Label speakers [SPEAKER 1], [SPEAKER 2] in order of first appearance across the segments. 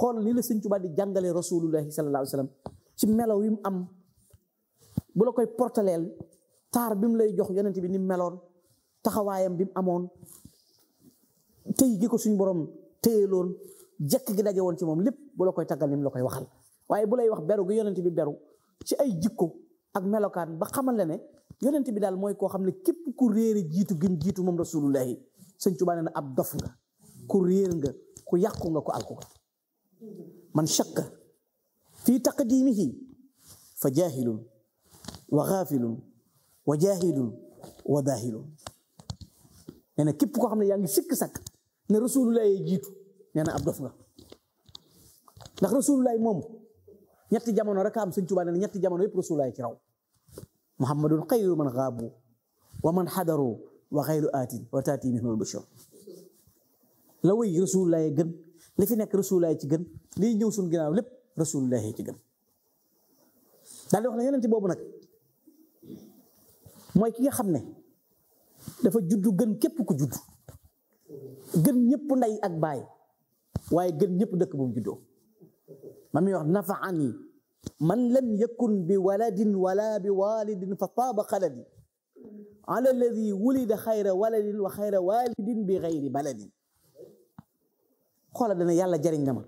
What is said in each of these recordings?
[SPEAKER 1] xool ni la Sëñ Tuubaa di jàngale rasulullahi sallallahu alayhi wa sallam ci melaw yi mu am bu la koy portaleel taar bi mu lay jox yonent bi ni mu meloon taxawaayam bi mu amoon tey gi ko suñ borom téyeloon jekk gi daje woon ci moom lépp bu la koy taggal ni mu la koy waxal waaye bu lay wax beru gi yonent bi beru ci ay jikko ak melokaan ba xamal la ne yonent bi daal mooy koo xam ne képp ku réere jiitu gim jiitu moom rasulullahi Sëñ Tuubaa nee na ab dof nga ku réer nga ku yàqu nga ku alku nga man shakka fii taqdimihi fa jaahilun wa gaafilun wa jaahilun wa daahilun nee na képp koo xam ne yaa ngi sikk sakk ne rasulullahi jiitu nee na ab dof nga ndax rasulullahi moom ñetti jamono rek am Sëñ Tuubaa nee na ñetti jamono yëpp rasulullahi ci raw muhammadun xayru man gaabu wa man xadaru wa xayru aatin wa taati minhu al-bashar la wëy rasulullahi gën li fi nekk rasulullahi ci gën liy ñëw suñ ginnaaw lépp rasulullahi ci gën daal di wax ne yonent boobu nag mooy ki nga xam ne dafa juddu gën képp ku juddu gën ñëpp ndey ak baay waaye gën ñëpp dëkk bu mu juddoo ma mi wax nafaani man lam yakun bi waladin wala bi walidin fa taaba xaladi ala alladi wulida xayra waladin wa xayra walidin bi xayri baladin xoola dana yàlla jariñ na ma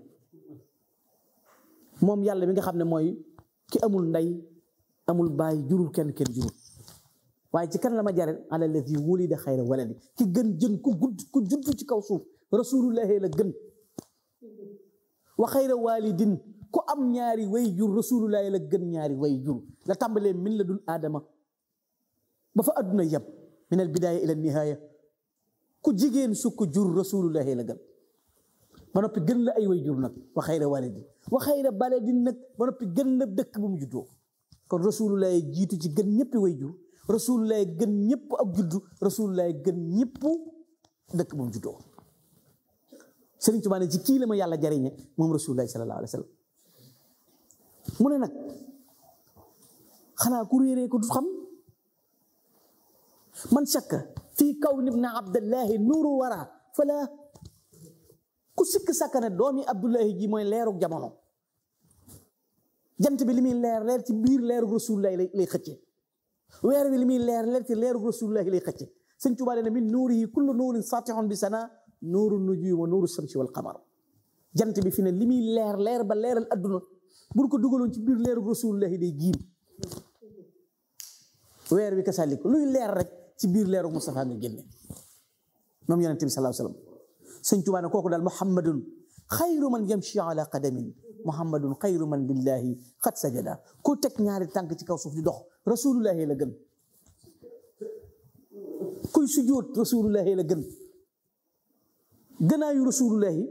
[SPEAKER 1] moom yàlla mi nga xam ne mooy ki amul ndey amul baay jurul kenn jurul waaye ci kan la ma jariñ ala alladi wulida xayra waladi ki gën jën ku judd ci kaw suuf rasulullahi la gën wa xayra walidin ku am ñaari way jur rasulullahi la gën ñaari way jur la tàmbalee min la dul aadama ba fa adduna yem min al bidaaya ila nihaaya ku jigéen su ko jur rasulullahi la gën ba noppi gën la ay way jur nag wa xayra walidin wa xayra baladin nag ba noppi gën la dëkk bu mu juddoo kon rasulullahi jiitu ci gën ñëpp way jur rasulullahi gën ñëpp ak juddu rasulullahi gën ñëpp dëkk bu mu juddoo Sëriñ Tuubaa ne ci kii la ma yàlla jariñe moom rasulullahi sallallahu alayhi wa sallam mu ne nag xanaa ku réeree ko du xam man shakka fii kawni ibn abdallahi nuuru wara fala ku sikk sàkka ne doomi abdullahi ji mooy leerug jamono jant bi li muy leer ci biir leerug rasulullahi lay xëcce weer bi li muy leer ci leerug rasulullahi lay xëcce Sëriñ Tuubaa ne min nuurihi kullu nuurin saatihun bi sana nuuru nujum wa nuuru shamsi wal qamar jant bi fi ne li muy leer ba leeral adduna bu ko dugaloon ci biir leeru rasulullahi day giim weer bi kasalik luy leer rek ci biir leeru Mustafa nga génne moom yonent bi sallallahu alayhi wa sallam Sëñ Tuubaa ne kooku daal muhammadun xayru man yamshi ala qadamin muhammadun xayru man lillahi xat sajada ku teg ñaari tànk ci kaw suuf di dox rasulullahi la gën kuy sujjóot rasulullahi la gën gënaayu rasulullahi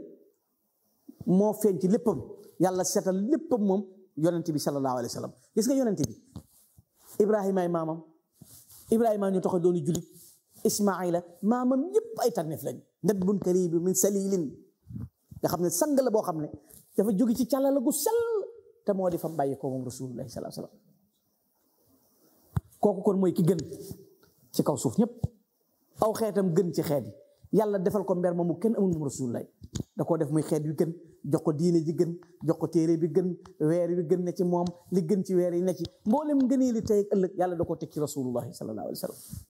[SPEAKER 1] moo feeñ ci léppam yàlla seetal léppam moom yonent bi sallallahu alayhi wa sallam gis nga yonent bi ibrahima ay maamam ibrahima ñu tax a dooni julit ismaila maamam yépp ay tànneef lañ nadbun karibi min salilin nga xam ne sang la boo xam ne dafa jóge ci càlla la gu sell te moo di fa bàyyi ko moom rasulullahi sallallahu alayhi wa sallam kooku kon mooy ki gën ci kaw suuf ñëpp aw xeetam gën ci xeet yi yàlla defal ko mber moomu kenn amul moom rasulullahi da koo def muy xeet wi gën jox ko diine ji gën jox ko téere bi gën weer wi gën ne ci moom li gën ci weer yi ne ci mboolem ngënee li tey ëllëg yàlla da ko teg ci rasulullahi sallallahu alayhi wa sallam